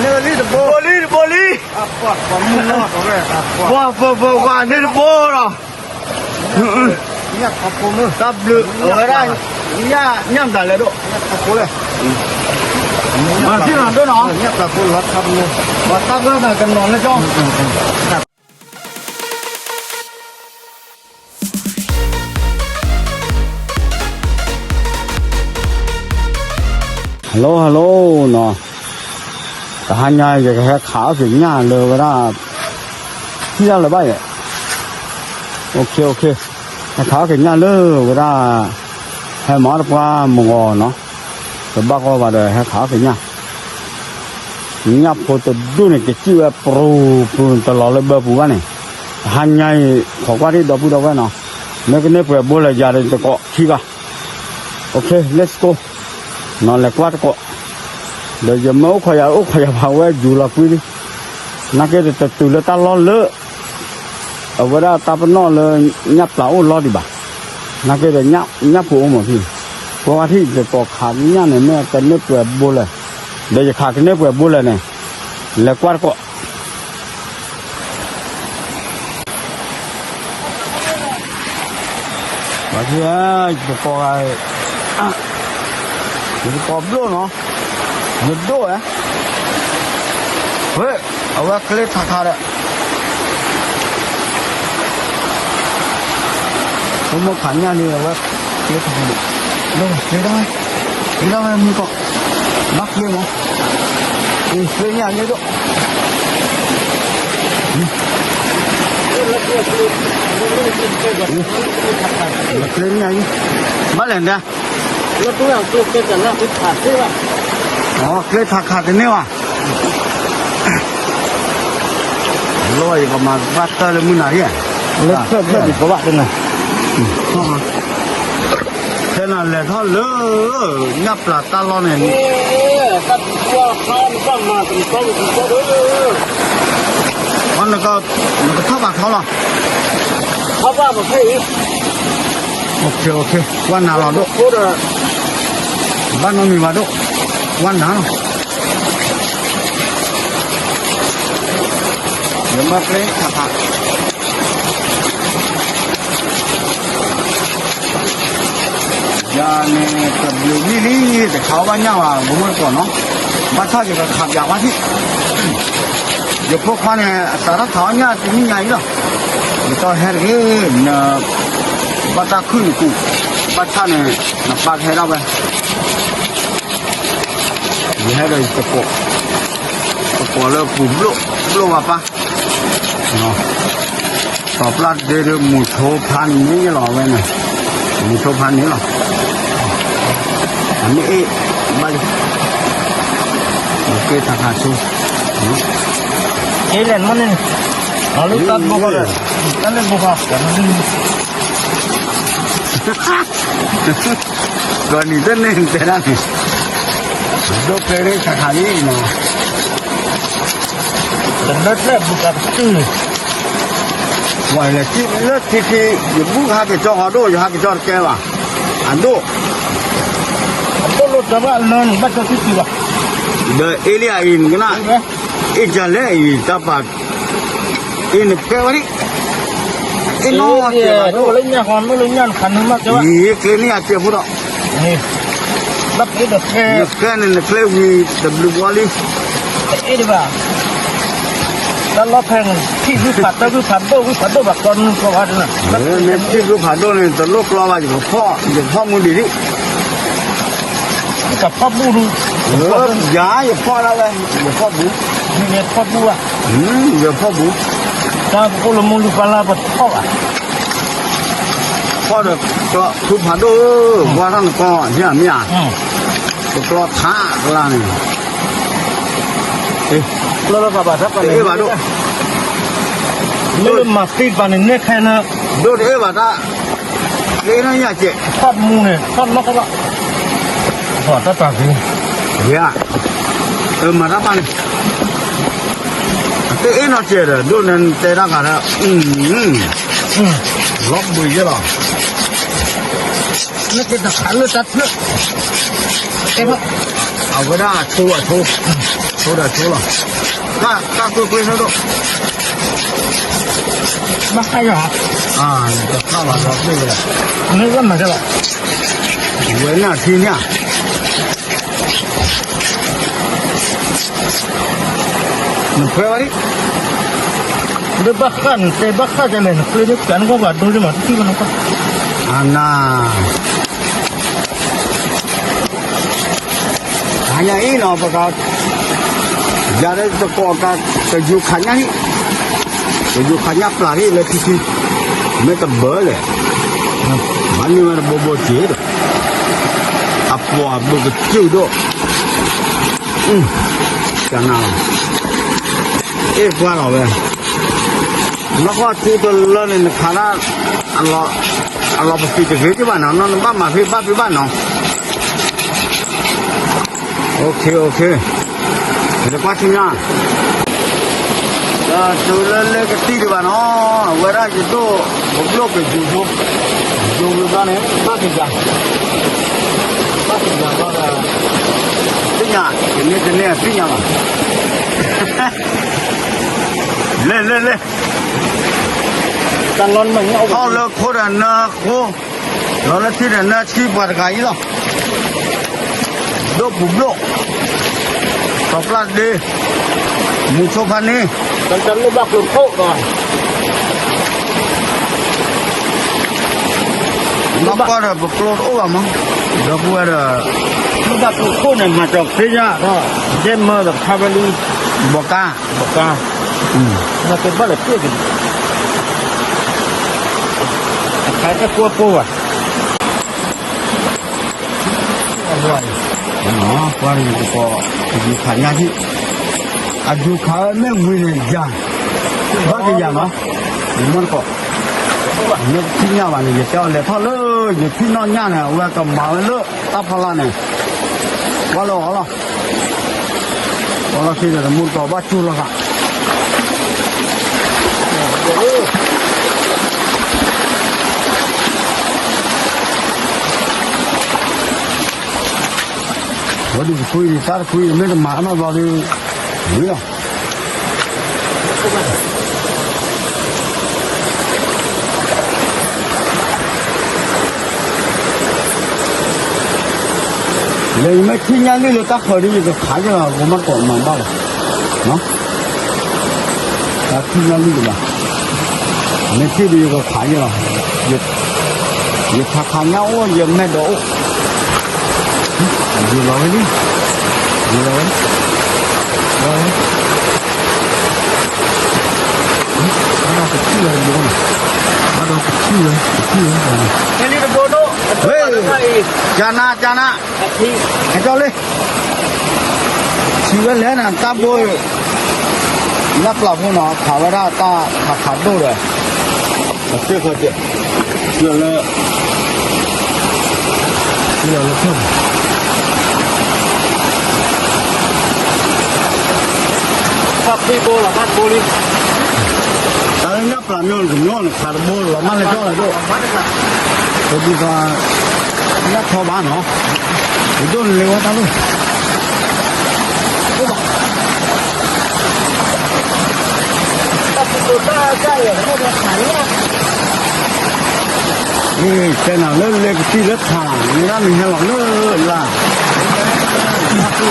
န့ၢ်လံတဘိ, ဘိလံတဘိလံ, ပှၤပှၤမုၢ်နီၢ်တဝဲ, ပှၤပှၤပှၤပှၤန့ၢ်တဘိဒီး, တၢ်ဘျုးအဝဲဒၣ်, ညၣ်မတၤလဲၣ်ဒိၣ်, မၤသံနီၤဒိၣ်နီၤ, ပှၤတၢ်ဘျုးတၢ်ကနီၤလၢကၠီ Hello hello နီၤ, တဟါညါယကဟဲခးအီၣ်က့ၤညၣ်လၢဝဲဒၣ်, ထံၣ်တၢ်လၢၤဘၣ်ယဲ, ဟဲခးအီၣ်က့ၤညၣ်လၢဝဲဒၣ်, ဟဲမၤအီၣ်တပှၢ်မုၢ်ဂီၤနီၤ, တဘၣ်ကီဘၣ်ဒီးဟဲခးအီၣ်က့ၤညၣ် ညၣ်ဖိတဒူၣ်န့ၣ် ကစံၣ်ဝဲပရူၤပရူၤတလီၤလၢဘၢပူၤဘၣ်န့ၣ်, တဟါညါအံၤ ခိးကွၢ်ထံၣ်ဒီပုၢ်ဒီဝဲၢ်နီၤ, မ့ၢ်ကန့ၢ်ပှဲၤဘိလဲၣ် ယၤဒီးတကိးခံဂၤ, OK let's go, နီၤလဲၤကွၢ်တကိး, ဒီးယမ့ၢ်အိၣ်ခိးယၤအိၣ်ခိးယၤဘၣ်ဝဲယူၤလီၤကွံဒံး, နာ်က့ဒီးတတုၤလၢတၢ်လီၢ်လၢ အဝဲဒၣ်တၢ်ပနီၣ်လၢ ညၣ်ပျၢ်အိၣ်လီၤဒံးဘၣ်, နာ်က့ဒီး ညၣ်ဖိအိၣ်မးဖံ, ကွၢ်ဝဲထံၣ်ယကိးခးညၣ်န့ၣ် မ့ၢ်ကန့ၢ်ပှဲၤဘိလဲၣ်, ဒီးယခးကန့ၢ်ပှဲၤဘိလဲၣ်န့ၣ်, လဲၤကွၢ်တကိး ပှၤက့ၤ, ယတကိးဂၤ, ယတကိးဘျိၣ်နီၤ, ယဒိၣ်ဝဲ, ဝဲ, အဝဲကျဲထးခးဒီး ဖိမုၣ်ခးညၣ်န့ၣ် အဝဲကျဲထးခးဒံး, ကျဲဒၣ်ဝဲ, ကျဲဒၣ်ဝဲမုၢ်ကီး, ဘၣ်ကျဲမး, ကျဲညၣ်န့ၣ်ဒိၣ်, ကျဲညၣ်အံၤ, ဘၣ်လဲၣ်ဒၣ် လၢကျဲထးခးတန့ၢ်ဘၣ်, လီၤယကမၤဘၣ်တၢ်လၢမုၢ်နၤဧါ, လၢဖျၢၣ်ဖျၢၣ်ဒံးကဘၣ်တနၤ, ဖဲနၤလဲၤထီၣ်လၢ ညၣ်ပျၢ်တၢ်လီၢ်န့ၣ်, နကထီၣ်ဘၣ်ထီလီၤ, ထီၣ်ဘၣ်ပဖဲအံၤ ကွၢ်နၤလီၤဒိၣ်, ဘၣ်နီတမံၤဘၣ်ဒိၣ်, ကွၢ်နၤလီၤ, ယမ့ၢ်ကျဲထးခး ယၤန့ၣ် တဘျုးနံၣ်လံ တခးအီၣ်ဘၣ်ညၣ်ဘၣ် ဂီၤမုၢ်တကိးနီၤ, ဘၣ်ဆၣ်ယကခးပၠးဝဲထံၣ်, ယဖိခွါန့ၣ် အစးထီၣ်ခးအီၣ်ညၣ်တနံၣ်ညါအံၤလီၤ, ယတီၢ်ဟဲတဂ့ၤ, နဘၣ်တၢ်ခုၣ်နကူး, ဘၣ်ဆၣ်န့ၣ် နပၢ်ကဟဲဒၣ်ဝဲ ယဟဲဒီးယသကိး, သကိးလၢပူၤဘျိၣ်, ဘျိၣ်ဝါပၢ်, စီၤပျၢ်ဒ့ဒုး မူၤဆိဖါန့ၣ်လီၤဝဲန့ၣ်, မူၤဆိဖါန့ၣ်လီၤ, အမ့ၢ်အ့ၣ်, ဘၣ်လံ, က့ၤထးခးဆိ, က့ၤလဲၤမ့ၢ်န့ၣ်, အလၢတၢ်ဘိဃီဒီး, တၢ်လၢဘိဃီ, ကီၤနံၤတန့ၢ်တဲဒၣ်န့ၣ်, ဒိၣ်ကျဲလၢခးခးလံနီၤ, တလၢကျဲဘူးကတုၤ, ဝဲလဲၤထံၣ်လၢထံထံ ယဘူးဟးက့ၤကၠီဃီဒိၣ် ယဟးက့ၤကၠီတကဲဘၣ်, အဒိၣ်, အဒိၣ်လၢတဘၣ်လၢန့ၣ် ဘၣ်ကၠီထံထံဘၣ်, ဒီးအ့လံယၤအံၤ နကနၣ်, အ့ၣ်ကလဲၣ်အံၤ တၢ်ပာ် အ့ၣ်နကဲဝဲဒၣ်, အ့ၣ်နီၢ်ကဲဘၣ်ဒိၣ်, လၢညၣ်ဃီ မ့ၢ်လၢညၣ်နခးနုာ်မးကဲဝဲ, ယကျဲန့ၣ်ယကျဲဖိဒီး, ဘၣ်ကဲဒီးကျဲ, နကျဲန့ၣ် နကျဲဝံၤတဘျုးဘီလံ, တအ့ၣ်ဒံးဘၣ်, တၢ်လီၢ်ဖဲန့ၣ် ထံၣ်ဂုၢ်ဖးတၢ်ဂုၢ်ဖးဒိၣ်ဂုၢ်ဖးဒိၣ်ဘၣ်ကီနုာ်ကီဝါဒၣ်, မ့ၢ်ထံၣ်ဂုၢ်ဖးဒိၣ်န့ၣ် တလိၣ်ကျီဘၣ် ယကဖီၣ်, ယကဖီၣ်မူဒံးဒံး ကဖီၣ်ဘူၣ်ဒူ, ယၤ ယဖီၣ်ဒၣ်ဝဲ, ယဖီၣ်ဘူၣ်, ယဖီၣ်ဘူၣ်ဘၣ်, ယဖီၣ်ဘူၣ်, တၢ်ကအိၣ်လၢမူလူပၢ်လၢပဖီၣ်ဘၣ်, ဖီၣ်ဒီးကျီထူဖးဒိၣ်, ဝါထီၣ်နကီၢ် မ့ၢ်ဧါ, ကကျီထးကလါန့ၣ်, ကျီလၢဘၣ်ဘၣ်တၢ်ပှၤန့ၣ်, မ့ၢ်လၢမၤသံပှၤန့ၣ် နဲၣ်ခဲန့ၣ် ဒိၣ်တအ့ၣ်ဘၣ်တၢ်, လ့နညၣ်ကဲး, ဖီၣ်မူန့ၣ် ဖီၣ်နီၣ်ကီၢ်ဘၣ်, ပှၤတၢ်တၢ်က့ၤ, ယၤ, အမၤတၢ်ပၢ်န့ၣ်, တအ့ၣ်နီၢ်ကဲးဒီး ဒိၣ်န့ၣ်တဲတၢ်ဂၤဒီး, လီၤဘှံးယဲလီၤ, လၢက့ၤတခးလၢတၢ်ဖျၢၣ်, တဲဖီၣ် အဝဲဒၣ်အထိအထိ, ထိဒီးထိလီၤ, တၢ်ကွ့ၢ်ကွ့ၢ်ထီၣ်ဒိၣ်, ဘၣ်ဃးယၤ, တၢ်ဘၣ်လီၤပျ့ၢ်ဝဲဒၣ်, မ့ၢ်ဘၣ်မၤဒ်လီၤ, ဝဲနၢ်ထံညၣ် နခွဲဝဲဒၣ်, လၢဘၣ်ဃးနတဲဘၣ်ဃးဒ်လဲၣ် နကျဲဒ်ပျးနဂီၢ်ဘၣ်ဒိဒ်မး တထံၣ်ဘၣ်နကွၢ်, အနၢ် ဟါညါအံၤနီၤ ပက ယၤလၢတကိးက ကယူၤခးညၣ်ဟံၣ်, ကယူၤခးညၣ်ပျၢ်ဟံၣ်လၢထံထံ, မ့ၢ်တဘၢလဲၣ်, မၤန့ၢ်ဝဲတဘိဘိက့ၤဒီး, အပှၤဘုကစၢၢ်ဒိၣ်, ကနၣ်လီၤ, အ့ၣ်ကွၢ်လီၤဝဲ လီၢ်ဃီထူတလၢန့ၣ် နခးဒၣ် အလီၤပသံးတဂ့ၤက့ၤဘၣ်နီၤ, နဘၣ်မၤဖဲဘၣ်ဖဲဘၣ်နီၤ, အိၣ်ခ့ အိၣ်ခ့, ယကွၢ်ဆူညါ, ဒီးတုၤလၢလၢကတံၢ်ဒံးဘၣ်နီၤ, အဝဲဒၣ်ယဒိၣ်ပဘျိၣ်ပယူၤဖိ, ယူၤဝံၤဘျီန့ၣ် ဘၣ်သ့ၣ်ညါ, ဘၣ်သ့ၣ်ညါဘၣ်ဒီး, သ့ၣ်ညါ, ယမ့ၢ်တန့ၢ်အသ့ၣ်ညါဘၣ် လဲၤလဲၤလဲၤ, တၢ်လီၤနမ့ၢ်ထီၣ်လၢခိဒီးနၢဃိ, လီၤလၢထံဒီးနၢဆံပှၤတဂၤအံၤလီၤ, ဒိၣ်ပူၤဘျိၣ်, စီၤပျၢ်ဒ့, မူဆိဖါန့ၣ်, တၢ်လၢဘၣ်ကျိၤခိၣ်ဒီး ဘၣ်ကွၢ်ဒီးပကျိတအိၣ်ဘၣ်မး, ဒီပုၢ်ဝဲၢ်ဒီး, လၢဘၣ်ကျိၤခိၣ်န့ၣ် မၤကၠီၤသ့ညါဒီး, ဒဲမၢဒီးခါဝဲလံ, ဘီကါ, ဘီကါ, မၤကဘၣ်လၢပျဲၢ်က့ၤ, အခါတၢ်ကွၢ်ပိၢ်ဘၣ် ကွၢ်ကီး, ယူၤခးညၣ်ဟံၣ်, အယူၤခးဝဲမ့ၢ်ဝံၤန့ၣ်ယၤ, ဘၣ်ကယၤနီၤ, ယမ့ၢ်တကိး, မ့ၢ်တထံၣ်ညၣ်ဘၣ်န့ၣ် ယတဲအီၤလဲၤထီၣ်လၢ ယထံၣ်နီၣ်ညၣ်န့ၣ် အဝဲကမၤဝဲလၢတၢ်ဖီလာ်န့ၣ်, ကွၢ်လၢအီၤလီၤ, ကွၢ်လီၤခံဒီးတမူတကိးဘၣ်ကၠူၢ်လီၤဃာ် ဝဲဒုးတခွံဒံး တၢ်တခွံဒံး မ့ၢ်တမၤအနီၢ်ဘျီဒီး ဝံၤလီၤ. လဲၤယမ့ၢ်ထံၣ်ညၣ်လံလၢတၢ်ဃၢၤဒီး ယကခးယလီၤ ပမ့ၢ်တကိးမၤဘၣ်လီၤ. တၢ်ထံၣ်ညၣ်လံတဘၣ်, မ့ၢ်ထံၣ်ဒီးယကခးယလီၤ. ယခးခးညၣ်အိၣ် ယမဲာ်ဒိးအိၣ်, ယလီၤဝဲလံ, ယလီၤဝဲ, လီၤဝဲ, ဘၣ်ဒီးကထံၣ်ဝဲတဘိန့ၣ်, ဘၣ်ဒီးကထံၣ်ဝဲ ကထံၣ်ဝဲ, ဝဲ, ကနၤ ကနၤ, ဟဲကၠီလံ, ထံၣ်ဝဲလဲၣ်န့ၣ် တၢ်ဘိ, လၢပျၢ်ဖိနီၤ ခးဝဲဒၣ်တၢ်ခးခးဒိၣ်ဒီး, အစ့ၢ်ကီးတဲ, လၢ, လၢလၢဖျၢၣ်, တၢ်ဖံးဘိလီၤ ဘၣ်တဘိလံ, တၢ်လၢညၣ်ပျၢ်မ့ၢ်တမ့ၢ်န့ၣ် ခးတဘိလီၤ မ့ၢ်လဲၤကၠီလီၤဒိၣ်, ပဒ်သိး, ညၣ်ထီဘၣ်နီၤ, ပဒိၣ်န့ၣ်လဲၤဝဲတၢ်လီၢ် တဲနၤလၢလဲၤကသံၣ်လၢထး, မ့ၢ်ဒၣ်မ့ၢ်ဟဲလီၤလၢလၢ်, နကဘၣ်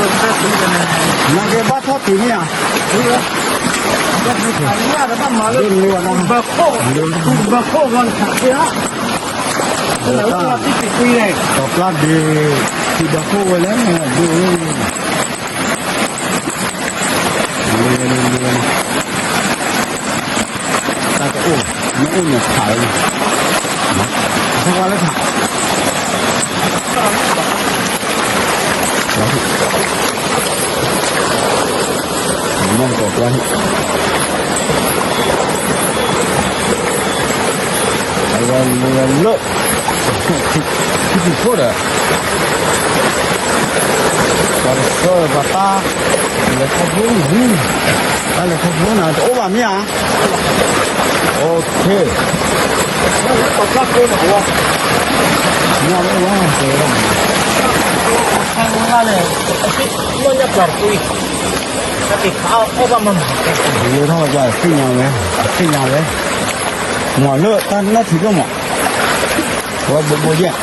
ထီၣ်တုၤမ့ၢ်ဧါ, ဒိၣ်န့ၣ်ဝဲဒၣ်, ဘၣ်ခိၣ်, ဘၣ်ခိၣ်ဂီၤန့ၣ်, စီၤပျၢ်ဒ့, ထံဘၣ်ခိၣ်ဝဲလဲၣ်, ဒိၣ် တၢ်တအိၣ်, မ့ၢ်အိၣ်န့ၣ်ခးဝဲ, အထီၣ်ဝဲလၢထး, မ့ၢ်တကိးကွၢ်န့ၣ်, အဝဲလဲၤလၢ ထံဖုၣ်ဖိဒီး, ပှၤတဆၢပှၤတၢ်, လဲၤခီဖျိ, တၢ်လဲၤခီဖျိန့ၣ် တအိၣ်ဘၣ်မ့ၢ်ဧါ, အိၣ်ခ့, ညၣ်လၢဝဲ, တဲဝဲဒၣ်, န့ၣ် အသ့ၣ်နီၣ်ညၣ်ပျၢ်တပူၤအံၤ, တၢ်က့ၤခးအီၣ်ဘၣ်မးမး, ယဲထီၣ်ပှၤသ့ၣ်ညါဝဲ, သ့ၣ်ညါဝဲ, မၤလၢတၢ်နီၣ်ထံးဒိၣ်မး, ဝဲဘိဘိယဲၢ်,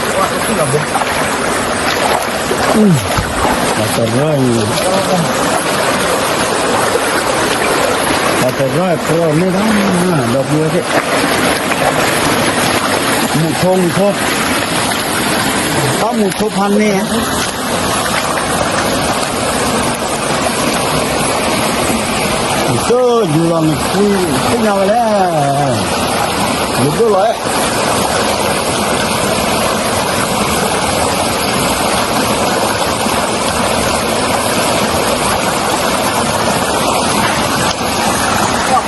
ပှၤတရၢအံၤ, ပှၤတရၢအံၤ ပှၤမ့ၢ်ဒၣ်, ဒီပုၢ်ဝဲၢ်သ့ၣ်, မုၢ်ထီၣ်မုၢ်ထီၣ်, တၢ်မုၢ်ထီၣ်ဖးန့ၣ် ကၠီယူၤလီၤနကွံသ့ၣ်ညါဝဲလဲၣ်, လူၤဒိၣ်လီၤအဲၣ်,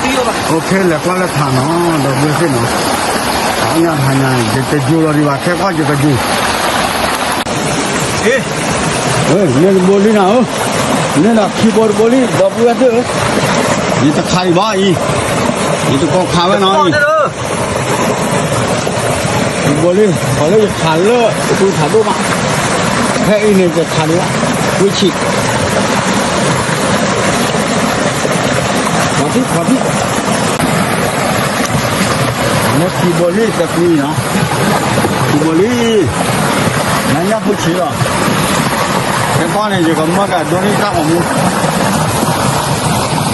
အိၣ်ခ့လဲၤကွၢ်လၢထးနီၤ ဒီပုၢ်ဝဲၢ်သ့ၣ်နီၤ, ထးညါထးညါ ယတယူၤလီၤဒံးဘၣ် ခဲကီၢ်ယကယူၤ မ့ၢ်တဘိလံနၤဧၢ, မ့ၢ်ဒီးခံဘိတဘိလံ ဒီပုၢ်ဝဲၢ်သ့ၣ်ဧၢ, ယတခးဒံးဘၣ်အံၤ, ယတကိးခးဝဲနီၤအံၤ, တဘိလံ ခီလၢယခးလၢပူၤထးဒိၣ်မး, ဖဲအံၤန့ၣ်ယခးဒံးဘၣ်, ဝံဆံး ခီထံၣ်ခီထံၣ်, မ့ၢ်ခံဘိလံတကွံနီၤ, ခံဘိလံ, နညၣ်ဖိဆံးလီၤ, ခဲကီၢ်န့ၣ် ယကမၢကဒိးန့ၢ်တၢ်ဂီၤမူ,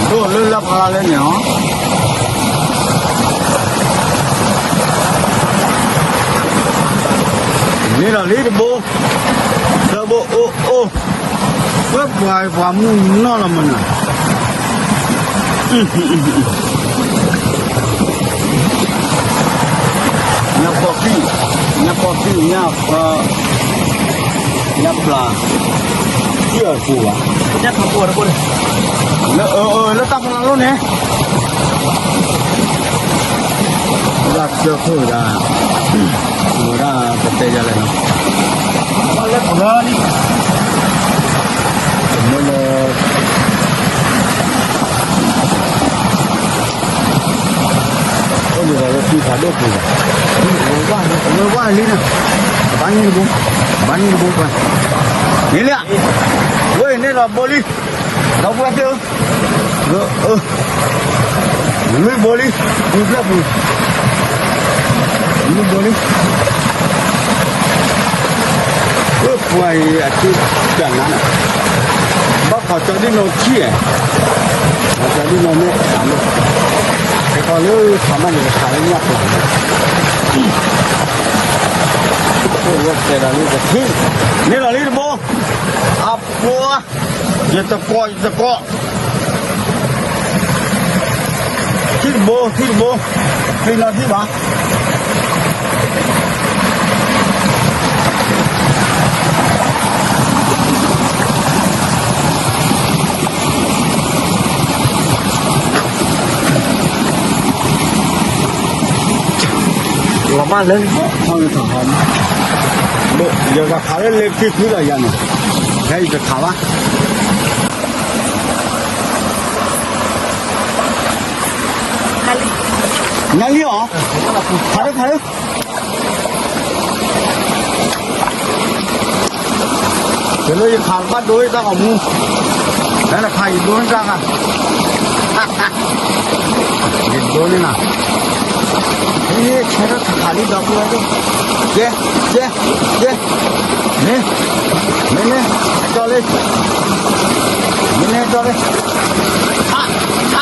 ဒိၣ်လၢလၢဖးလၢန့ၣ်လီၤ, န့ၣ်လီၤလံတဘိ, သၢဘိအိၣ်အိၣ် ဝဲပှၤပှၤမုၢ်နီၢ်လီၤမနုၤ, ညၣ်ပီၣ်ကံၢ်, ညၣ်ပီၣ်ကံၢ်, ညၣ်ပ, ညၣ်ပျၢ်, ကံၢ်အပူၤဘၣ်, လၢအၢအၢလၢတၢ်ဖီလာ်လိၣ်န့ၣ် လၢကၢခိၣ်ဒၣ်, ဝဲဒၣ်ကတဲယၤလဲၣ်နီၤ, လၢပရၢလံ, မ့ၢ်လၢ အိၣ်ဒံးဒီးလၢသံဖးဒိၣ်ပူၤဘၣ်, ဝဲဝဲလံနၤ, ဘၣ်န့ၣ်တဘိ, ဘၣ်န့ၣ်တဘိပှၤ, မ့ၢ်လံ, ဝဲန့ၣ်ဒီးဘိလံ, ဒီပုၢ်ဝဲၢ်သ့ၣ်ဧၢ, လွံၢ်ဘိလံ, လွံၢ်ဘိလံ, လွံၢ်ဘိလံ, ပှၤအံၤအထံတၢ်နါန့ၣ်, ဘၣ်ခိးကၠီဒ်နီၢ်ထံၣ်, ကၠီဒ်နီၢ်မ့ၢ်ခးလၢ, ခဲကီၢ်လၢခးမးန့ၣ် ခးလၢညၣ်ပျၢ်, အိၣ်ဝဲတဲဒီးလၢကထံၣ်, န့ၣ်လီၤလံတဘိ, အပှၤ ယတကိး ယတကိး, ထံၣ်တဘိ ထံၣ်တဘိ, သ့ၣ်နီၣ်ထံၣ်ဘၣ်, လီၤမၢ်လၢ, ယကခးလၢလ့ခံခွံလီၤယၤန့ၣ်, ဖဲယတခးဘၣ် နလံအီၤ, ခးဒိၣ်ခးဒိၣ်, တလၢယခးဘၣ်ဒိတၢ်ဂီၤမူ, လၢနခးယဒိတၢ်ဂၤ, ယဒိန့ၣ်နၤ, ဟဲဆဲထီၣ်ခးလံဒီပုၢ်ဝဲၢ်သ့ၣ်, ကဲ, ကဲ, ကဲ, မ့ၢ်, မ့ၢ်န့ၣ်, ကၠီလံ, မ့ၢ်န့ၣ်ကၠီလံ, ခး, ခး, ခး, ခးလံ, ခးလံ,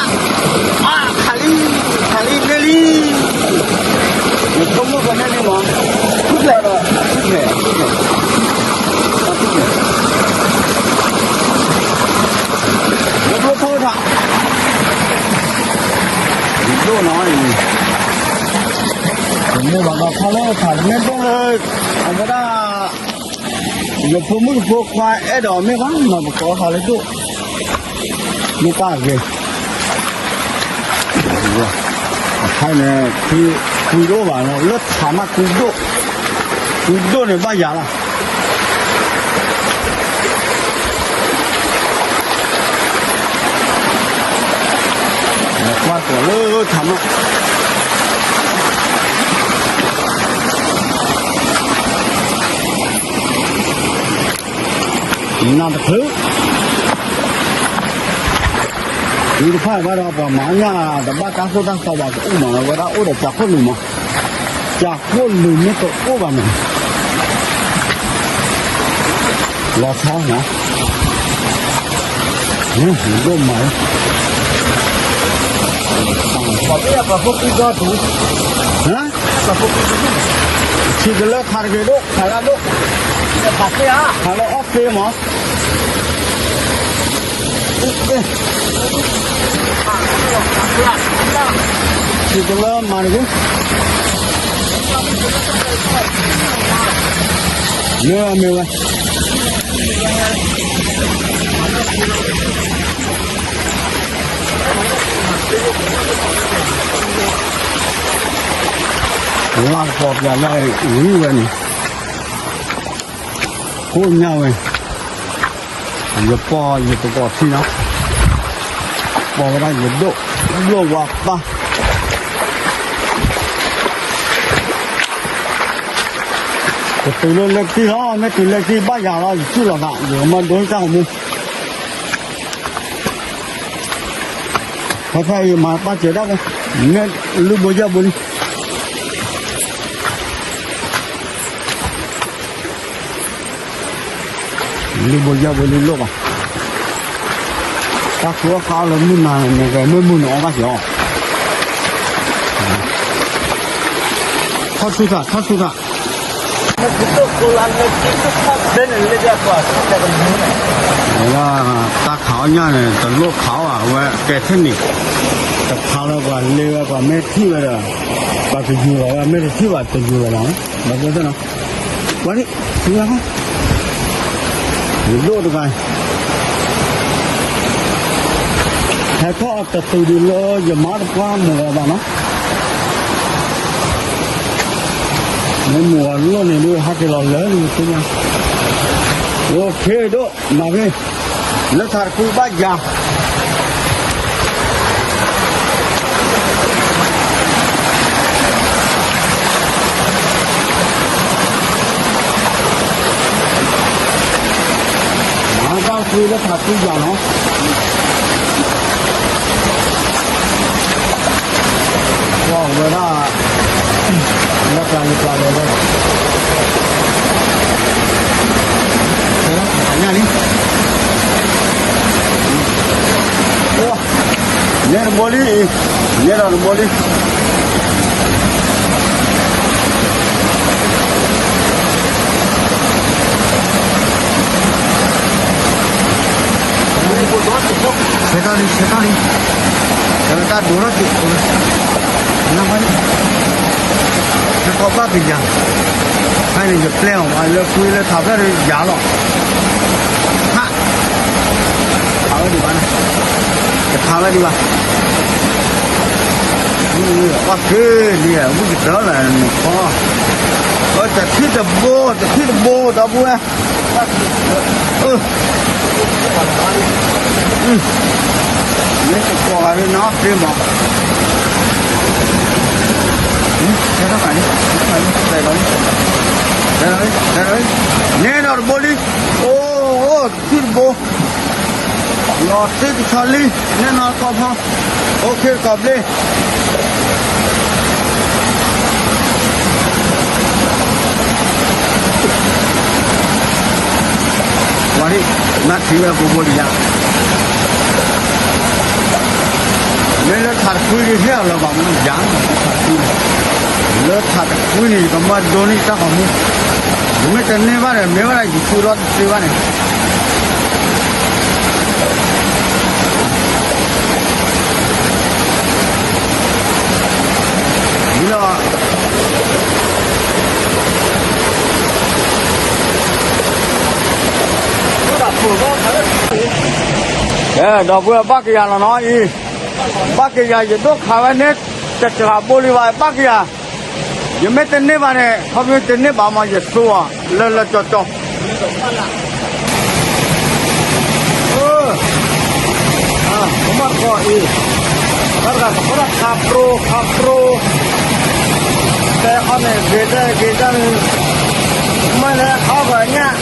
မ့ၢ်လံ, ယဆိကမိၣ်ကနဲန့ၣ်မး, ထူၣ်ဖျဲးဒီး, ထူၣ်ဖျဲး, ထူၣ်ဖျဲး, ထူၣ်ဖျဲး, ယဖိဖိထး, ယဒိၣ်နီၤအံၤ, ယမ့ၢ်ဘၣ်ဒီးခီလၢထးတမ့ၢ်ဒိၣ်လၢ, အဝဲဒၣ် ယဖိမုၣ်ဖိခွါအဲၣ်ဒိးမ့ၢ်ဘၣ်နီၤ ပကိးဟးလၢဒိၣ်, မ့ၢ်တၢ်ဂ့ၤ, အခါန့ၣ်, ကွံဒိၣ်ဘၣ်နီၤ လၢထးမးကွံဒိၣ်, ကွံဒိၣ်န့ၣ်ဘၣ်ယၤလီၤ. ကွၢ်ကီၤလၢထးမး. နၢ်တချုး, ဝံၤတဖၣ်ဘၣ်ဒီး ပှၤမၤညၣ်တဘၣ်တၢ်သိၣ်တၢ်သီဘၣ် ကအိၣ်မး ဝဲဒၣ်အိၣ်ဒီးကၠၤခိၣ်လူၤမး, ကၠၤခိၣ်လူၤမ့ၢ်တအိၣ်ဘၣ်န့ၣ် လီၤဆီနီၤ, ဒိၣ်မး, ပှၤဖိကံၢ်ဒီတူၢ်, ဟါ, ပှၤဖိကံၢ်ဒီတူၢ်, ထံကလၢခးတဂ့ၤဒိၣ် ခးလၢဒိၣ်, ခးလၢအီၣ်သ့မး, ထံကလၢမၤတဂ့ၤ, မ့ၢ်ဝဲမ့ၢ်ဝဲ လၢကပီၤပျးလၢအံၤဝံၤဝဲန့ၣ်, ကိးညါဝဲ, ယပီၤယသကိးထံနီၤ, ပီၤဝဲဒၣ်ယဒိၣ်, ဒိၣ်ဝါပၢ်, ကတုၤလၢလၢကထံၣ်လီၤ, မ့ၢ်တုၤလၢကထံၣ်ဘၣ်ယၤလီၤ ယထံၣ်လီၤသး ယကမၤဒိတၢ်ဂီၤမူ ဖဲဖဲအံၤမၤပၢ်စၢၤဒၣ်ဝဲ, မ့ၢ်လုၢ်ဘိယၢ်ဘိလံ, လုၢ်ဘိယၢ်ဘိလံလိၣ်ဘၣ်, တၢ်ဃုအီၣ်ဃါအီၣ်လၢမုၢ်နၤန့ၣ် မ့ၢ်မုၢ်နၤအီၣ်ဘၣ်က့ၤအီၤ, ထီၣ်ဆူၣ်ထၣ် ထီၣ်ဆူၣ်ထၣ် လၢတၢ်ခးအီၣ်ညၣ်န့ၣ် တလိၣ်ခးအီၣ်ဘၣ် အဝဲကဲထဲန့ၣ်, တခးလၢပှၤလဲၤဝဲ ပှၤမ့ၢ်ထံၣ်ဝဲဒီး ပှၤတယူၤလီၤဝဲ မ့ၢ်တထံၣ်ဘၣ်တယူၤလီၤလီၤ, ဘၣ်သ့ၣ်နီၤ, ဝဲဒၣ်, ယဒိၣ်တဂၤ ဟဲထီၣ်တတုၤဒံးလၢယမါတပှၢ်မုၢ်ဂီၤဘၣ်နီၤ, မ့ၢ်မုၢ်ဂီၤလိၣ်န့ၣ်ဒုး ဟဲက့ၤလီၤလၢနသ့ၣ်ညါ, အိၣ်ခ့ဒိၣ် မၤဖဲ လၢထးတကွံဘၣ်ယၤ မၤတၢ်ကွံလၢထးကွံယၤနီၤ, ဝဲဒၣ် လၢပျၢၤလံပျၢၤလီၤလၢ ဖဲလၢခးညၣ်လံ, နဲတဘိလံအံၤ, နဲဒီးတဘိလံ. ဆဲးထီၣ်လံ ဆဲးထီၣ်လံ, တၢ်ဒိးထီၣ်က့ၤ, နၢ်ဟါလံ, နကီၢ်ဘၣ်ကယၤ, ဖဲန့ၣ်ယပျဲအီၤမး လၢကွံလၢထးဖျၢၣ်ဒီးယၤလီၤ, ဟး ဖးဝဲဒံးဘၣ်န့ၣ်, တဖးဝဲဒံးဘၣ်, အီၣ်က့ၤလံ ဝံၣ်ကတၢၢ်လၢနခီ, အတထံၣ်တဘိ တထံၣ်တဘိ ဒီပုၢ်ဝဲၢ်, မ့ၢ်တကိးဂၤဒ်နီၢ်သ့မး, ဆဲးထီၣ်ကးလံ ဆဲးထီၣ်ကးလံ, နဲဒီးတဘိလံ, အိၣ် အိၣ် တထံၣ်တဘိ, လီၤတ့ၢ်ကဆီလံ, နဲနီၢ်ကီၢ်ဖီ, အိၣ်ခ့ကီၢ်ဘျ့ ဝဲဒၣ် နၢ်ထံဝဲဘိဘိလံယါ, မ့ၢ်လၢထးတကွံဒ်ဟဲအီၤလၢၤဘၣ်မူယါ, လၢထးတကွံန့ၣ် ယကမၢဒိန့ၢ်တၢ်ဂီၤမူ, ယမ့ၢ်တန့ၢ်ဘၣ်ဒီး မ့ၢ်ဝဲဒၣ်ယသူၣ်ထီၣ်တသ့ဘၣ်န့ၣ် ဒ်လီၤ, ကဲ ဒီပုၢ်ဝဲၢ်ဘၣ်ကယၤလီၤနီၤအံၤ, ဘၣ်ကယၤ ယဒိၣ်ခးဝဲန့ၣ် တကျးဘိလံဘၣ် ဘၣ်ကယၤ, ယမ့ၢ်တန့ၢ်ဘၣ်န့ၣ် ခီဖျိတန့ၢ်ဘၣ်မး ယသူအီၤ လၢလၢကၠီကၠီ ကမၣ်ကီၢ်အံၤ, တၢ်တဂၤသဃီတၢ်ခးပြိခးပြိ, တဲခီန့ၣ် ဂ့ၤတဲဂ့ၤတဲန့ၣ်, မ့ၢ်လဲၤခီဂီၤညၣ်,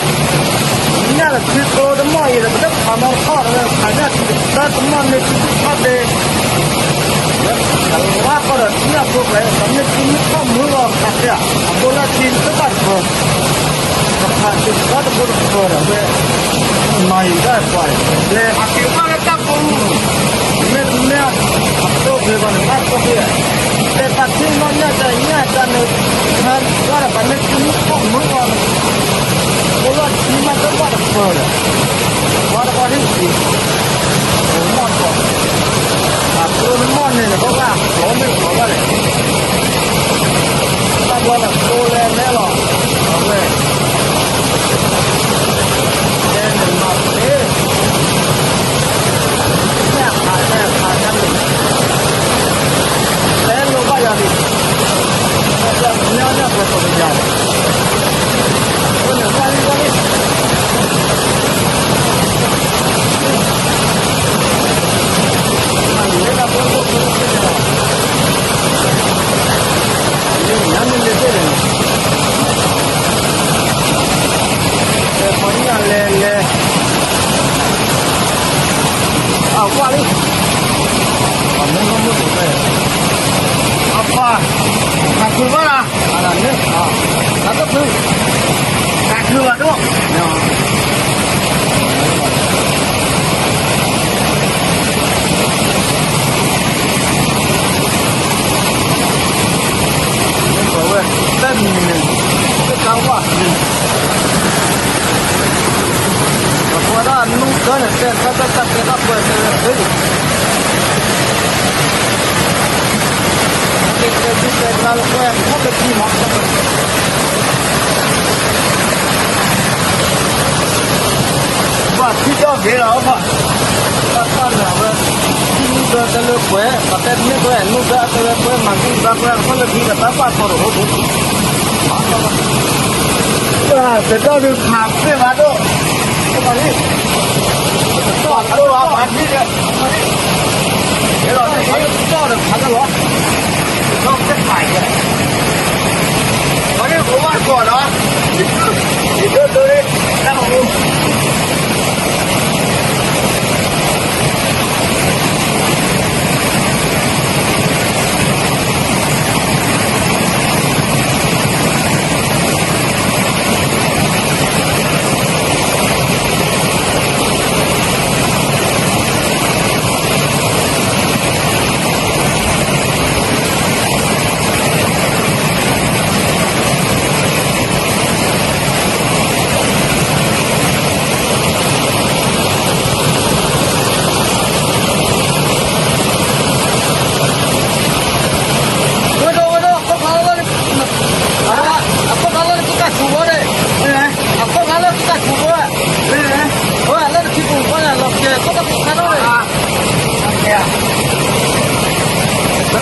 ညၣ် ထံကျိတမီၢ်အံၤဒီး ပတဖးနီတခီၣ်ဒီး ခးညၣ်ထံတမီၢ်န့ၣ် ထံထီၣ်ဒ့ လါကီၢ်ဒီးထံညၣ်ဖိကျဲ ပမ့ၢ်ထံမ့ၢ်ထီၣ်မုၢ်ဂီၤခးဖဲ အဘိလၢထံတဘၣ်တပၢၤ ပခးထံတဘၣ်တဘိတပၢၤဒီး ဝဲ မၤယံၤဒၣ်ပှၤလဲၤ အက့ၤဘၣ်လၢတၢ်ကိး မ့တမ့ၢ် အတိၢ်ဖဲဘၣ်န့ၣ် ဘၣ်တိၢ်ဖဲ တဲပာ်ထံနီၢ်ညၣ်တၢ်ညၣ်တၢ်န့ၣ် ဟဲဘၣ်ဒီးပှၤမ့ၢ်ထံမ့ၢ်ထီၣ်မုၢ်ဂီၤန့ၣ် ဖိလၢထံမ့ၢ်တဘၣ်တပၢၤဒီး ပှၤတပှၤဟ့ၣ်က့ၤ မီၢ်တီၢ် အကျိတမီၢ်န့ၣ် ပဘၣ်ကျိမ့ၢ်ကျိဘၣ်လဲၣ် တၢ်ဘျီဒီးကျိလဲၤလဲလီၤ အဝဲ တဲန့ၣ်မၤသ့ ညၣ်ခးညၣ်ခးတၢ်န့ၣ် တဲလိာ်ဘၣ်ယၤန့ၣ် ညၣ်ညၣ်ပှဲၤပှဲၤပယၤ အိၣ်န့ၣ်ဘၣ်လံဘၣ်လံ လဲၤလဲၤ အဝါလံ အမူနမူတပဲ အပှၤ တၢ်ခုဘၣ်လား အတၢ်ခု တၢ်ခုဘၣ်ဒိၣ် ဝဲ တၢ်မံၤန့ၣ် တၢ်ဝါ ပှၤဒၣ်နူကၢန့ၣ် တဲတၢ်တၢ်တၢ်တဲတၢ်ပှဲၤတဲဝဲသ့ တဲတဲတၢ်လၢပှဲၤ ခီၣ်တကံမး ဘၣ်ထံၣ်ဒီးဂ့ၤလီၤဘၣ် တၢ်တၢ်န့ၣ်ဝဲ ထံၣ်နူကၢတဲလၢပှဲၤ ပှၤတဲတမ့ၢ်ပှဲၤ နူကၢတဲဝဲပှဲၤ မၤသံဘၣ်ပှဲၤ ခီၣ်လၢခံဒီးတၢ်ပာ်ဖီတအိၣ် တၢ်တၢ်ဒုးခးသ့ဘၣ်ဒိၣ် တၢ်တၢ်ဒိၣ်ဘၣ် ပှၤထံၣ်ဒီး ဒီးတၢ်ဒီးခးလၢလီၤ ဒီးကဖးယဲ ပှၤန့ၣ်ကဘၣ်ကီးဒီး ယဒိၣ်ဒိၣ်လၢ တၢ်အိၣ် ဝဲဒိၣ်ဝဲဒိၣ် အခိၣ်ဖးလၢ အခိၣ်ဖးလၢကတၢ်ဆူးဝဲန့ၣ် အခိၣ်ဖးလၢကတၢ်ဆူးဝဲ ဝဲလၢတထံပူၤဃီန့ၣ် လီၤကဲၤခိၣ်ဖးလၢ ပတမ့ၢ်ညါအီၤ ပ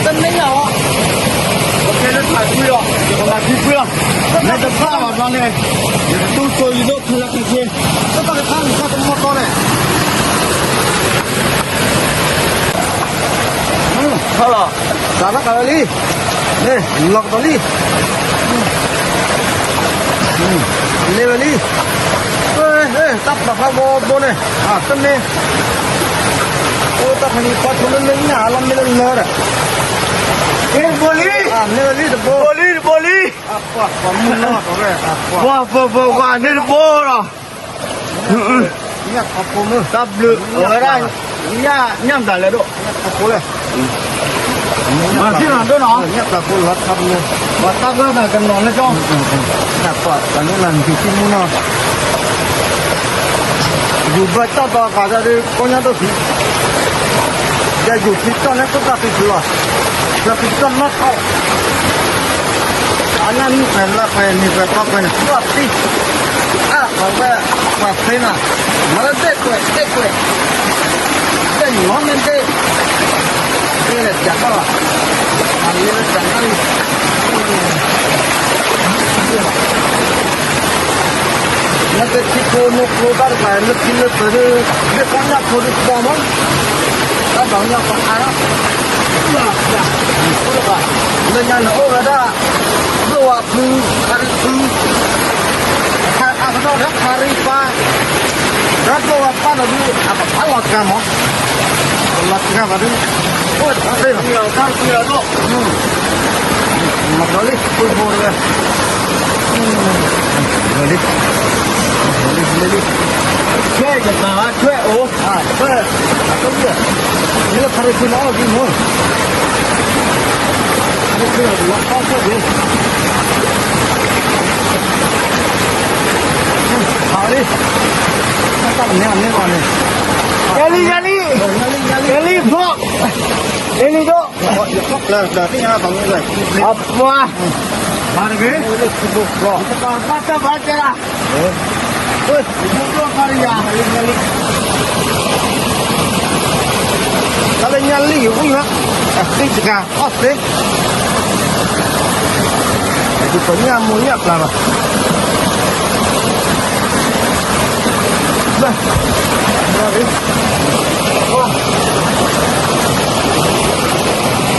ကဲလၢထးကွံလီၤ ပလၢထံကွံလီၤ မ့ၢ်တဖၣ်ဘၣ်ဘျီန့ၣ် ယကတူၢ်စိယဒိၣ်ခဲလၢာ်ခဲဆ့ တၢ်တခါန့ၣ် တၢ်တမီၢ်တီန့ၣ် ဟလီၤ စးထီၣ်ကးဝဲလံ န့ၣ် လီၤကဒီးလံ လဲၤဝဲလံ တၢ်ပျီဖးဘိဘိန့ၣ် အတမ့ၢ် အိၣ်တၢ်ခါန့ၣ်ပှၤထူလၢလၢညၣ်လီၤမ့ၢ်လၢလၢဒီး တဘိလံ န့ၣ်ဝဲလံတဘိ တဘိလံ တဘိလံ ပှၤမုၢ်လီၤ ပှၤဖှိၣ်ဖှိၣ်ပှၤန့ၣ်တဘိလီၤ ညၣ်ခီဖိမုၢ် တၢ်ဘျုး အဝဲဒၣ် ညၣ် ညၣ်မတၤလဲၣ်ဒိၣ် ညၣ်ခီဖိလဲၣ် မၤသ့ၣ်နီၤဒိၣ်နီၤ ညၣ်ပျၢ်ဖိလီၤခါဖိမုၢ် ပှၤတၢ်ဘၢနၤကနီၤလၢကၠီ ညၣ်ပျၢ်တၢ်န့ၣ်နၤနထံၣ်မုၢ်နီၤ ယူၤဘၢၣ်တီၢ်တီၤအသးဒီး ကိးညါဒိၣ်ဖံး ယယူၤဖံးတီၢ်န့ၣ် ခိၣ်သၣ်ဖံးဖုးလီၤ ယဖံးတီၢ်နီၢ်ခီ အနၢ်နံၣ်ပှဲၤလါပှဲၤနံၣ်ပှဲၤသီပှဲၤန့ၣ် သူၣ်အသံ အါ ပှၤဝဲ ပှၤသ့နၤ မၤလၢဒဲၣ်ကွဲးဒဲၣ်ကွဲး ဒဲၣ်ညီမ့ၢ်ဒဲၣ် ဒဲၣ်လဲၤပၠးတၢ်လီၤ အလၢပၠးတၢ်လီၤ လၢကထံကျိနိကျိတၢ်တဖၣ် လၢခံလၢပၢၤဒုး လၢကီၢ်ညၣ်ဖိဒုးကဘီမး တၢ်ဘၣ်ညၣ်ပှၤအါထီၣ် လၢညါန့ၣ်အိၣ်ဝဲဒၣ် ဒိၣ်ဝါဖု ခါရံဖု ခါအါကနီၣ်ဒီးခါရံပၢ် တၢ်ကီဝဲပၢ်ဒီးဒုး အပဖးလီၤတဂၤမး, လီၤတဂၤဘၣ်ဒုး, အိၣ်တၢ်သ့ၣ်လီၤ, တၢ်သ့ၣ်လီၤဒီး, မၤဒီးလံ ပူဖိတဂၤ, လီၤလံ, လီၤလံ, လီၤလံ, ဆွဲကသးဆွဲအိၣ်, ဆွဲ, အကဘၣ်, လၢဖးရံၤခိၣ်လီၤအီၣ်ဒုးမး, ဖးရံၤခိၣ်လီၤအီၣ်ဆွဲဒုး ယဲလံ ယဲလံ, ယဲလံဖိ, ယဲလံဒိၣ်, အပှၤ, တၢ်လၢညါလံ ယဝံၣ်ဟီ, အသ့တဂၤ အီၣ်သ့, ယပညၣ်မိၢ်ညၣ်ပျၢ်ဘၣ်,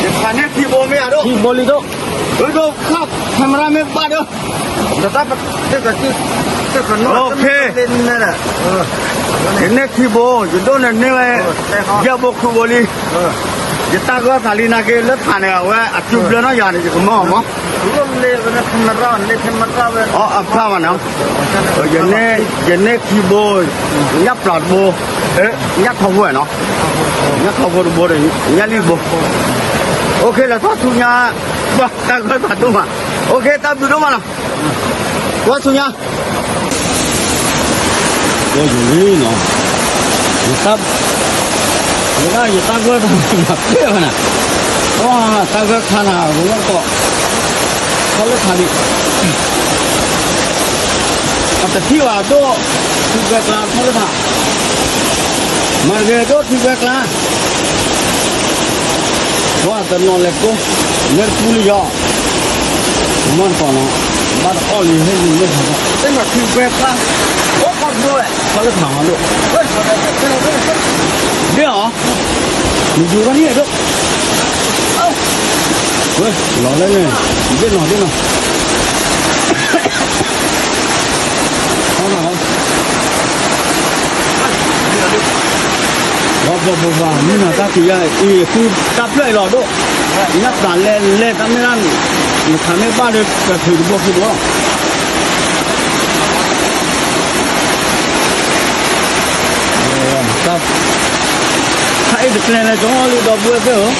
ယခးန့ၢ်ခံဘိမ့ၢ်ဧါဒိၣ်, ခံဘိလံဒိၣ်, ဒိၣ်ဒိၣ်ခါ camera မ့ၢ်ဘၣ်ဒီး, တၢ်ပ, တၢ်က, တၢ်ကနီၣ်, ယန့ၢ်ခံဘိ, ယဒိၣ်န့ၣ်န့ၢ်ဝဲ, ယဲၢ်ဘိဃုဘိလံ, ယတၢ်ဂၢၢ်သးလံနာ်က့ လၢထးန့ၣ် အဝဲအစုဘျၢနီၢ်ယၤန့ၣ် ယကမၢအီၤမး, အဖျါဘၣ်နီၤ, ယန့ၢ်ခံဘိ, ညၣ်ပျၢ်တဘိ, ညၣ်ထီဘိနီၤ, ညၣ်ထီဘိတဘိဒီး ညၣ်လံၢ်ဘိ, အိၣ်ခ့ လၢတၢ်ဆူညါ, တၢ်ဂၢၢ်သးဒိၣ်မး, အိၣ်ခ့ တၢ်ဘျုးဒိၣ်မးနီၤ, ကွၢ်ဆူညါ ကဲယၤလံနီၤ, ယတၢ်, ယတၢ်, ယတၢ်ဂၢၢ်တၢ်မၤဖျဲၣ်ဘၣ်နၤ, ပှၤတၢ်ဂၢၢ်ခါနၤ ဝဲကီး, ထီၣ်လၢထးလံ, အတထံၣ်ဘၣ်ဒိၣ်, ထံကွဲကျါ ထီၣ်လၢထး, မၤတဂ့ၤဒိၣ်ထံကွဲကျါ ပှၤတနီၤလဲၤကိး, မ့ၢ်တပူလံယီၤ, မ့ၢ်တကိးနီၤ, ဘၣ်တအီၣ်လံဟဲလံမ့ၢ်ထီၣ်, သ့ၣ်နီၤထံကွဲကျါ, အိၣ်ခီဒိၣ်ဝဲ, ခီလၢထးမၤဒိၣ်, ဒ်အီၤ, နယူၤဘၣ်န့ၣ်ဒိၣ်, ဝဲ, လီၤလၢန့ၣ်, ဒ်နီၤဒ်နီၤ ပှၤပှၤပှၤပှၤ မုၢ်နၤတၢ်ကံၤယါအံၤ ဃုတၢ်ဖျၢၣ်အံၤလီၤဒိၣ်, ညၣ်ပျၢ်လဲၤလဲၤတၢ်မ့ၢ်ဒၣ်, နခးမ့ၢ်ဘၣ်ဒီး ကထုးတဘိဃုဘိလီၤ, တၢ်, ခါအံၤတကျဲလဲၤကီလံဒီပုၢ်ဝဲၢ်သ့ၣ်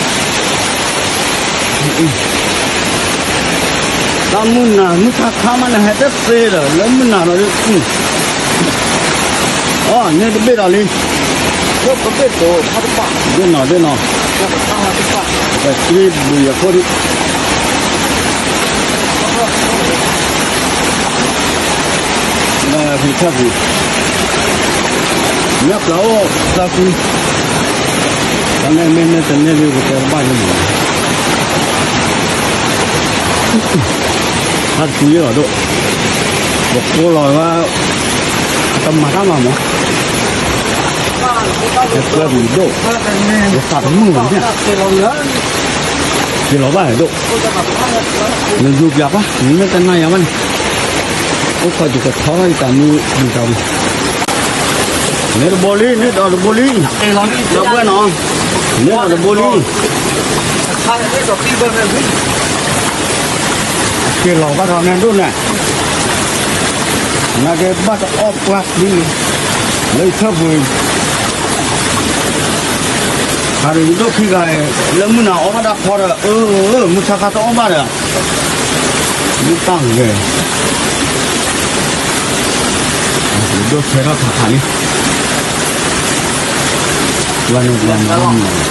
ဧၢ တၢ်မုၢ်နၤ မုၢ်ဆါခါမးန့ၣ် ဟဲတသ့ဒီး လၢမုၢ်နၤဒီး, အီၤ န့ၣ်တဘ့ၣ်ဒီးလံ, ဒ်နီၤဒ်နီၤ, ပက့ၤဘုယၤဖိဒံး, ဒီးဖံးထၢၣ်ပူၤ, ညၣ်ပျၢ်အိၣ်သၢဖု, တၢ်န့ၣ်မ့ၢ်မ့ၢ်တန့ၢ်လံ ပတဲတဘၣ်လံမး, တၢ်တဖုယဲၢ်လီၤဒိၣ်, ပကိးလီၤဝဲ, အတမၤတၢ်မၤမး, ဟဲကွဲပူၤဒိၣ်, ယသးတမုာ်ဘၣ်န့ၣ်, က့ၤလီၤဘၣ်ဒိၣ်, နယူၤပၠးပၢ် နမ့ၢ်တနာ်ယၤဘၣ်န့ၣ်, အိၣ်ခိးယကထီထီၣ်ယတၢ်မုၢ်ဒံးတၢ်ဝံၤ, န့ၣ်တဘိလံ န့ၣ်ဒီးတဘိလံ, ဒီပုၢ်ဝဲၢ်နီၤ, န့ၣ်ဒီးတဘိလံ, က့ၤလီၤဘၣ်ဒီးန့ၣ်ဒိၣ်န့ၣ်, နာ်က့ဘၣ်တအီၣ်ပှၤလံ, လၢယထၢၣ်ပူၤ, ခါဒီးယဒိၣ်ခံဂၤ, လၢမုၢ်နၤအီၣ်ဘၣ်တၢ်ဖီဒီး အၢ မုၢ်ဆါခါတအီၣ်ဘၣ်ဒီး မ့ၢ်တၢ်ဂ့ၤ, ဒိၣ်ဆဲးထီၣ်ခါခါလံ, ပှၤန့ၣ်ပှၤမၤနီၤ,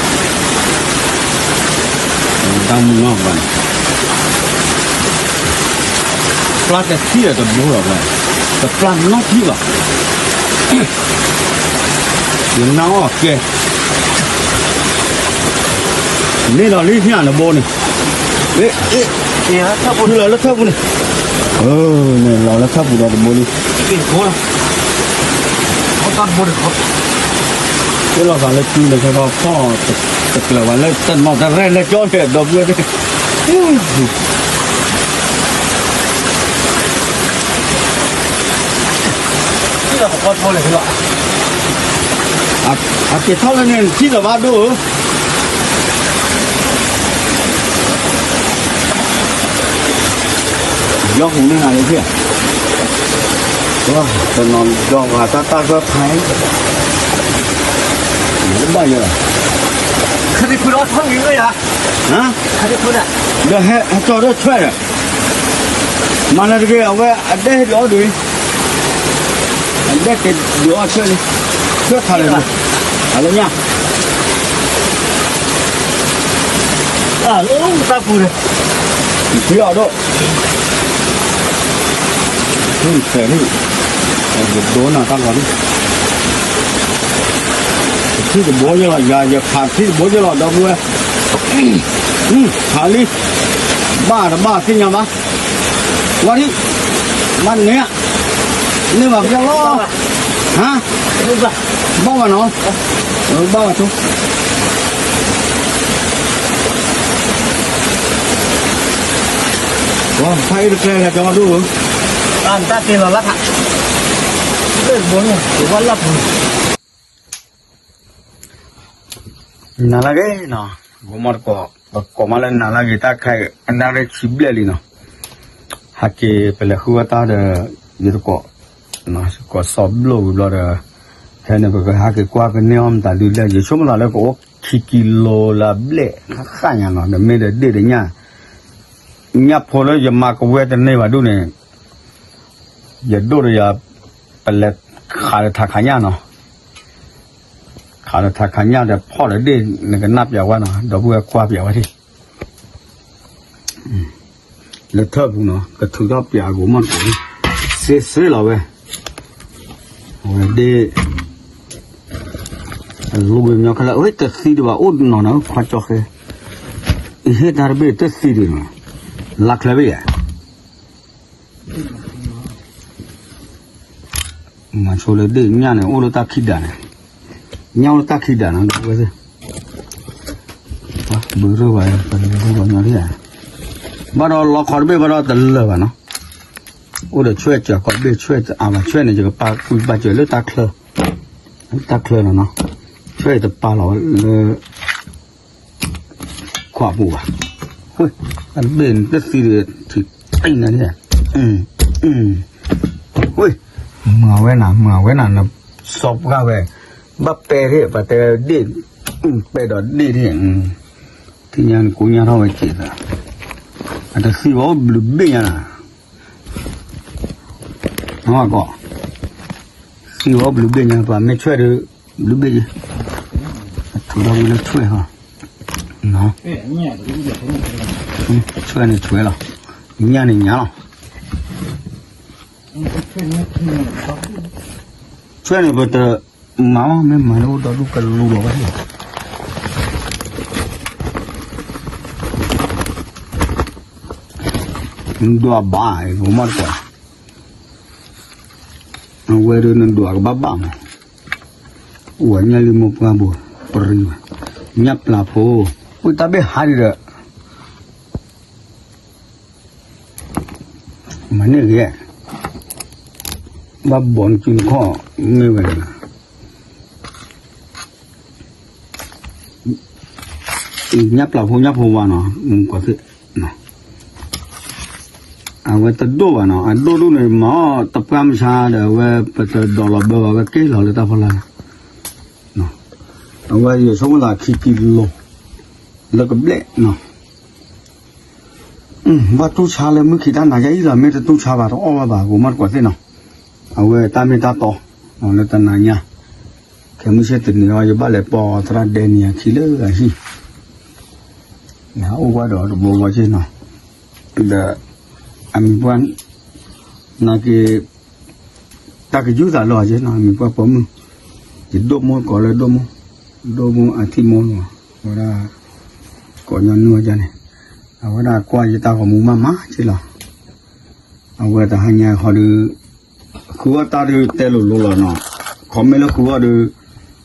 တၢ်မုၢ်နီၤပှၤန့ၣ်, ပျၢ်တထံၣ်ဒီးတဘိလီၤ, တပျၢ်နီတထံၣ်ဘၣ်, ယနာ်အီၤကဲ န့ၣ်လီၤလံ ဟံၣ်နဘိန့ၣ်, လီၤလၢထၢၣ်ပူၤန့ၣ်, န့ၣ်လီၤလၢထၢၣ်ပူၤဒီးတဘိလံ, လီၤသးလၢစုန့ၣ် ဖဲဖီဖီၣ်တကျၢၤဘၣ် လၢတနီၤတရဲၣ်လၢကၠီဖဲဒီပုၢ်ဝဲၢ်သ့ၣ်, လီၤသးဖီဖီၣ်လဲၣ်လီၤ, အက့ၤထီၣ်လၢန့ၣ် နထံၣ်လၢၤဘၣ်ဒိၣ်ဧၢ, ယီၢ်ဟူးန့ၢ်နၤလၢခံ, တနီၤဒီးဂၤတၢ်တၢ်ကၢၢ်ဖး, ဘၣ်ယၤ, ခရံာ်ဖုးဒီးထီၣ်ဂ့ၤဝဲယၤ, ခရံာ်ဖုးန့ၣ်, ဒီးဟဲကၠီၤဒီးဆွဲဒီး မၤလၢတဂ့ၤ အဝဲအဒဲဟဲဒုးအီၣ်ဒုး, အဒဲက့ၤဒုးအီၣ်ဆွဲလံ, ဆွဲခးလၢၤ, အလၢညါ, တၢ်ပူၤန့ၣ်, ဖံအီၣ်ဒိၣ်, ဖံဖဲးလံ, ယဒိနၤတၢ်ဂီၤလံ, ထံၣ်တဘိယလီၤ ယၤယခးထံၣ်တဘိယလီၤ ဒီပုၢ်ဝဲၢ်, ခးလံ, ဘၣ်တဘၣ်သ့ၣ်ညါဘၣ်, ဝါဒံၣ်, ဘၣ်န့ၣ်, န့ၢ်ဘၣ်ပျီလီၤ, ဟါ, ဘၣ်ဘၣ်နီၤ, ဘၣ်ဘၣ်ဆိ, ဖးအံၤတကျဲလဲၣ် ကၠီဒိၣ်ဧၢ, တၢ်တၢ်တ့လီၤလၢခါ, ဘိန့ၣ် ဝဲလၢပူၤ နၤလၢဂ့ၤနီၤ, ဂီၤမီၢ်တကိး, ပကိးမးလၢနၤလၢဂ့ၤ တၢ်ခဲအံၤ အနၣ်ရံၣ်ဆံဘျဲၣ်လံနီၤ, ဟဲက့ၤပလဲၤဃုဝဲတၢ်ဒီး ယတကိး, ကိးစီၤဘျိၣ်ဝံၤဘျီဒီး, ဖဲန့ၣ်ပကဟဲက့ၤကွၢ်ကန့ၢ်အီၤမတၤဒုလဲၣ် ယဆိကမိၣ်သးလၢကအိၣ်ခံကံလိလၢအဘျဲၣ်ဃၣ်ဃၣ်ညါနီၤ ဒီးမ့ၢ်ဒီးဒ့ၣ်ဒီးညၣ်, ညၣ်ဖိလၢယမၤကဝဲတန့ၢ်ဘၣ်ဒိၣ်န့ၣ် ယဒိၣ်ဒီးယၤ, ပလဲၤခးဒီးထးခးညၣ်နီၤ, ခးဒီးထးခးညၣ်ဒီးဖီၣ်ဒီးဒ့ၣ် နကနၣ်ပျးဝဲနီၤ ဒီပုၢ်ဝဲၢ်ကွၢ်ပျးဝဲဒၣ်, လၢထၢၣ်ပူၤနီၤ ကထုးထီၣ်ပျးအဂီၢ်မီၢ်တကိး, စ့စ့လီၤဝဲ, အဝဲဒ့ၣ် အလူၤဝဲမညီခဲလၢာ် အဝဲတသံဒံးဘၣ် အိၣ်နီၤနီၤ ခွါကၠီဃဲ, အဟ့ၣ်တၢ်တဘ့ၣ်တသံဒံးနီၤ, လါချၢဘ့ၣ်ယဲၢ် မၤဆိလၢဒ့ၣ်ညၣ်န့ၣ် အိၣ်လၢတၢ်ခံဒးန့ၣ်, ညၣ်အိၣ်လၢတၢ်ခံဒးနီၤ ဝဲသ့ၣ်, ဘုရ့ၣ်ဝဲ, ပရ့ၣ်ဝဲညီလံ, ဘၣ်ဒီးလီခီတဘ့ၣ်ဘၣ်ဒီးတလၢာ်ဘၣ်နီၤ, အိၣ်ဒီးဆွဲၣ်စၢၤကီးဘ့ၣ်ဆွဲၣ်အါဘၣ်ဆွဲၣ်န့ၣ် ယကပာ်ကွံာ်ပာ်စၢၤလၢတၢ်ချၢ, တၢ်ချၢနီၤနီၤ, ဆွဲၣ်အံၤတပာ်လီၤလၢ ခွးပူၤဘၣ်, ဝ့ၢ်, အဘ့ၣ်နတသံဒီး ထံၣ်တံၢ်နၤန့ၣ်, ဝ့ၢ်, မၤဝဲနၤ မၤဝဲနၤ နစီပှၢ်ဝဲ, ဘၣ်ပဲာ်ထံၣ် ပှၤတဲဒ့ၣ်, ပဲာ်ဒီးဒ့ၣ်ထံၣ်, ထံၣ်ညါနကိးညါထီၣ်ဝဲက့ၤသး, အတသံဘၣ်အိၣ်ဘျုးဘ့ၣ်ညါနၤ နဝဲကီး, သံဝဲအိၣ်ဘျုးဘ့ၣ်ညါ ပှၤမ့ၢ်ဆွဲၣ်ဒီး ဘျုးဘ့ၣ်ယဲ, ထုးထီၣ်ဝံၤလၢဆွဲၣ်ဟီ, ဆွဲၣ်န့ၣ်ဆွဲၣ်လီၤ, ညၣ်န့ၣ်ညၣ်လီၤ, ဆွဲၣ်န့ၣ်ပတမၤမ့ၢ်မၤလၢအိၣ်ဒီဒူၣ်ကလူလီၤဝဲ နဒွးဘၣ် မ့ၢ်တကွၢ်, အဝဲဒၣ်နဒွးကဘၣ်ဘၣ်မး, အိၣ်ဝဲညၣ်လံမိၢ်ပှၢ်ဘိ, ပရံဝဲ, ညၣ်ပျၢ်ဖိ, ဝံတၢ်ဘ့ၣ်ဟးဒံးဒီး မၤန့ၢ်ဂ့ၤ, ဘၣ်ဘီနစုနခီၣ်, မ့ၢ်ဝဲဒၣ် ညၣ်ပျၢ်ဖိ ညၣ်ဖိဝါနီၤ, မူကီၢ်သ့ၣ်, အဝဲတဒိၣ်ဘၣ်နီၤ, အဒိၣ်ဒိၣ်န့ၣ် မၤအီၣ်တပှၢ်မဆါဒီး အဝဲပတဒိးလီၤဘၢဘၣ် အဝဲက့ၤလီၤလၢတၢ်ဖီလာ်လီၤ, အဝဲယဆိကမိၣ်သးခံကံလိၤ, လၢကဘျဲၣ်နီၤ, ဘၣ်တူၢ်ဆါလၢမုၢ်ခံတၢ်နၤယဲအံၤလီၤ, မ့ၢ်တတူၢ်ဆါဘၣ် တအီၣ်ဘၣ်ဘၣ် ဂိၤမီၢ်တကွၢ်သ့ၣ်နီၤ, အဝဲတၢ်မ့ၢ်တၢ်တီ, လၢတနၤညါ, ခဲမုၢ်ဆ့ၣ်တနံၤအံၤ ယဘၣ်လဲၤပိာ်သရၣ်ဒဲနံၤအခံလၢအဟံၣ် နအိၣ်ဝဲဒီးတဘိဘီက့နီၤ, ဒီး အမံၤပှၢ် နာ်က့ တၢ်ကယူၢ်သးလီၤက့နီၤ, အမံၤပှၢ်ပိာ်မုၣ်, ယဒိၣ်မိၢ်ကိးလၢဒိၣ်မိၢ်, ဒိၣ်မိၢ်အထံမိၢ်လီၤ, အဝဲဒၣ် ကိးညီနုၢ်ဝဲဒၣ်န့ၣ်, အဝဲဒၣ်ကွၢ်ယတၢ်ဂီၤမူမးမးက့လီၤ, အဝဲတဟါညါဃီဒီး ဃုအီၣ်တၢ်ဒုးတဲလိၤလိၤလီၤနီၤ, ခီမ့ၢ်လၢဃုအီၣ်ဒီး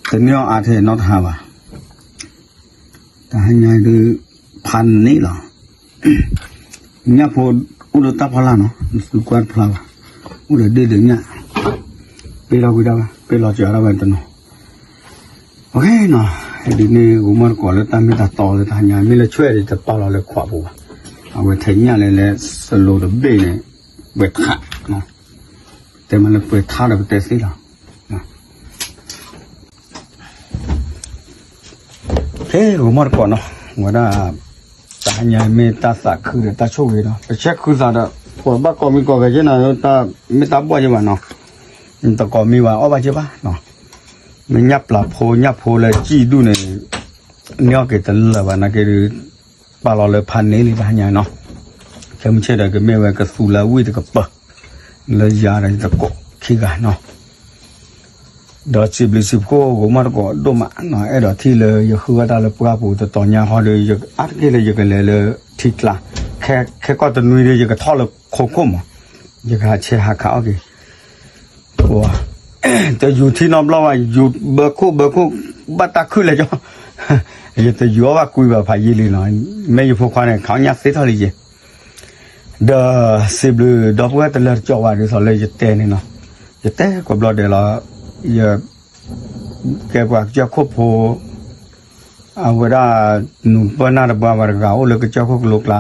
တန့ၢ်အီၣ်အါထဲနီတဟါဘၣ် တဟါညါဒုး ဖးန့ၣ်လီၤ, ညၣ်ဖိအိၣ်လၢတၢ်ဖီလာ်နီၤ, သုကွၢ်တဖျါဘၣ်, အိၣ်ဒီးဒ့ၣ်ဒီးညၣ်, ပ့ၢ်ထီၣ်ကွံာ်ဒၣ်ဝဲ, ပ့ၢ်လီၤစၢၤဒၣ်ဝဲတနီၤ, နီၤ, ဒ်န့ၣ် ဂိၤမီၢ်တကိးလၢတၢ်မ့ၢ်တၢ်တီလၢတဟါညါ မ့ၢ်လၢဆွဲၣ်ဒီးတပာ်လီၤလၢခွးပူၤဘၣ်, အဝဲထဲညၣ်လဲၤလဲၤစလိၤတဘ့ၣ်န့ၣ်, ပှဲၤထး, တဲမးလၢပှဲၤထးဒီးပတဲသ့လီၤ. ဖဲဂိၤမီၢ်တကိးနီၤ, ဝဲဒၣ် တဟါညါမ့ၢ်တၢ်သးခုဒီးတၢ်ဆိၣ်ဂ့ၤနီၤ, ပဆဲးခုသးဒီး ပှၤဘၣ်ကိးမံၤကိးဂၤက့ၤနီၤ, တၢ်မ့ၢ်တၢ်ဘှီၣ်က့ၤဘၣ်နီၤ, တကိးမံၤဘၣ်အီၣ်ဘၣ်က့ၤဘၣ်နီၤ, မ့ၢ်ညၣ်ပျၢ်ဖိညၣ်ဖိလၢကံၣ်ဒူၣ်န့ၣ် န့ၢ်အီၣ်က့ၤတလၢာ်ဘၣ်နာ်က့ဒီး ပာ်လီၤလၢဖးန့ၢ်လံတဟါညါနီၤ, ခဲမုၢ်ဆ့ၣ်ဒီးကမ့ၢ်ဝဲကသူလၢအဝံၣ်တကပၤ လၢယၤဒီးယသကိးခံဂၤနီၤ, ဒီးစံးဘျုးစံးဖှိၣ်ဂိၤမီၢ်တကိးဒိၣ်မးနီၤ, အဲၣ်ဒိးထံၣ်လၢယဃုဝဲတၢ်လၢပှၢ်ပူၤတတီၤညါဃီဒီး ယကအါတက့ၢ်လၢယကလဲၤလၢထံကျါ, ခဲကီၢ်တနွံဒီး ယကထီၣ်လၢခိခိၣ်မး, ယကဟးဆဲးဟးခးအီၣ်က့ၤ တယူၤထံနီတဘျီဘၣ်, ယူၤဘၢခိၣ်ဘၢခိၣ်, ဘၣ်တၢ်ခုၣ်လဲၤကၠီ, ယတယူၤအီၣ်ဘၣ်ကွံဘၣ်ဖးယံာ်လံနီၤ, မ့ၢ်ယဖိခွါန့ၣ် ခးအီၣ်ညၣ်သ့ထီၣ်လံယဲ, ဒီးစံးဘျုးဒီပုၢ်ဝဲၢ်တလၢတကၠီဘၣ်ဒ်သိးလၢယတဲန့ၣ်နီၤ, ယတဲကွၢ်ဘျီဒဲးလီၤ, ယ ကဲပှၤကစၢၢ်ခိၣ်ဖိ, အဝဲဒၣ် နူၤပၢၢ်နၢ်တပှၢ်ပှၤတဂၤအိၣ်လၢကစၢၢ်ခိၣ်ကလိကျါ,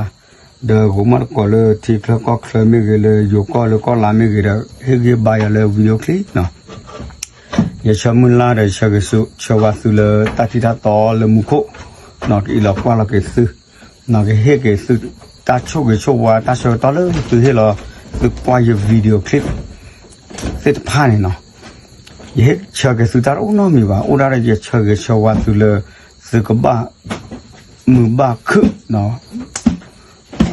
ဒီးဂိၤမီၢ်တကိးလၢထံချၢကီၢ်ချၢမ့ၢ်ဂ့ၤ လၢယိၤကီၢ်လၢကီၢ်လါမ့ၢ်ဂ့ၤဒီး ဟ့ၣ်ဂံၢ်ဘါယၤလၢ video clip နီၤ, ယဆၢမုၢ်လၢ်ဒီး ဆၢဂ့ၤဆၢဝါသုလၢတၢ်ထံတၢ်တီလၢမူခိၣ်, နီၤ ကအံးလီၤကွၢ်လီၤက့ၤသု, နီၤ ကဟ့ၣ်က့ၤသုတၢ်ဆိၣ်ဂ့ၤဆိၣ်ဝါ တၢ်ဆၢကတီၢ်လၢသုဟ့ၣ်လီၤ သုကွၢ်ယ video clip သ့ၣ်တဖၣ်န့ၣ်နီၤ, ယဟ့ၣ်ဆၢက့ၤသုတၢ်တအိၣ်နီတမံၤဘၣ်, အိၣ်ဒၣ်ဒီးယဆၢဂ့ၤဆၢဝါသုလၢ သုကဘၣ်မုာ်ဘၣ်ခုၣ်နီၤ,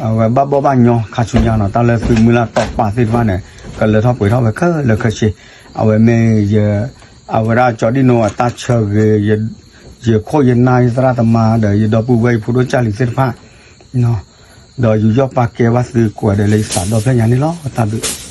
အဝဲဘၣ်ဘီၣ်ဘၣ်ညီခါဆူညါနီၤ, တၢ်လၢသုမုၢ်လၢ်တီၢ်ပာ်သ့ၣ်တဖၣ်န့ၣ် ကလၢထီၣ်ပှဲၤထီၣ်ဝဲခဲလၢာ်ခဲဆ့, အဝဲမ့ၢ်ယ အဝဲဒၣ်ကၠီဒံၣ်နိအတၢ်ဆၢဂ့ၤ, ယခိၣ်ယနၢ်ယသရၣ်သမါဒီး ယဒီပုၢ်ဝဲၢ်ယဖိဒိၣ်ကၢ်လံၤသ့ၣ်တဖၣ်, ဒီးယူးယီၣ်ပာ်ကဲဘၣ်သုကိးဂၤဒဲးလၢယသးဒီဖျၢၣ်ညါန့ၣ်လီၤ. တၢ်ဘျုး